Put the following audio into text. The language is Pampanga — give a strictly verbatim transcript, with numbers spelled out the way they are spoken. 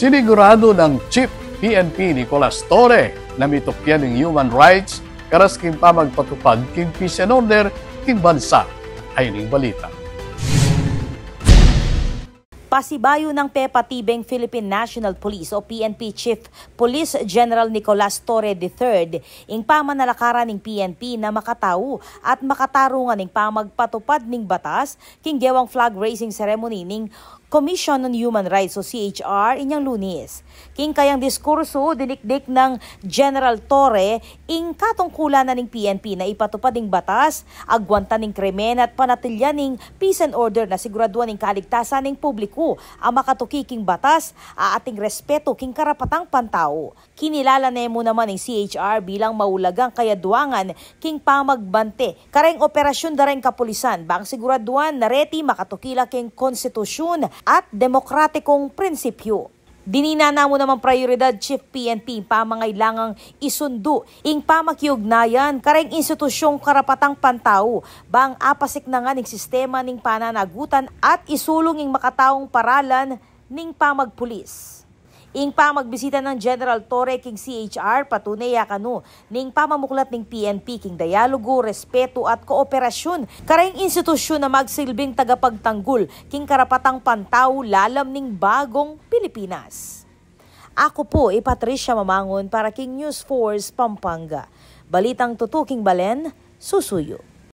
Siniguradu nang Chief P N P Nicolas Torre na mitukyan ing human rights karas king pamagpatupad king peace and order king bansa. Ay ning balita. Pasibayu nang pepatibeng Philippine National Police o P N P Chief Police General Nicolas Torre the third ing pamanalakaran ning P N P na makatau at makatarungan ing pamagpatupad ning batas king gewang flag raising ceremony ning Commission on Human Rights o C H R inyang Lunes. King kayang diskursu, dinikdik nang General Torre ing katungkulan na ning P N P na ipatupad ing batas, agwantan ing krimen at panatilyan ing peace and order na siguraduan ing kaligtasan ning publiku a makatuki king batas, ating respetu king karapatang pantau. Kinilala ne mu naman ing C H R bilang maulagang kayaduangan king pamagbante kareng operasyun da reng kapulisan bang siguraduan na reti makatukila king konstitusyun at demokratikung prinsipyu. Dinina na mu namang prayoridad Chief P N P ing pamangailangang isundu ing pamakiugnayan kareng institusyung karapatang pantau bang apasiknangan ing sistema ning pananagutan at isulung ing makataung paralan ning pamagpulis. Ing pamagbisita nang General Torre king C H R, patune ya kanu ning pamamuklat ning P N P king dialogu, respetu at kooperasyun kareng institusyun na magsilbing tagapagtanggul king karapatang pantau lalam ning bagong Pilipinas. Aku pu i Patricia Mamangun para king News Force Pampanga. Balitang tutuking balen, susuyu.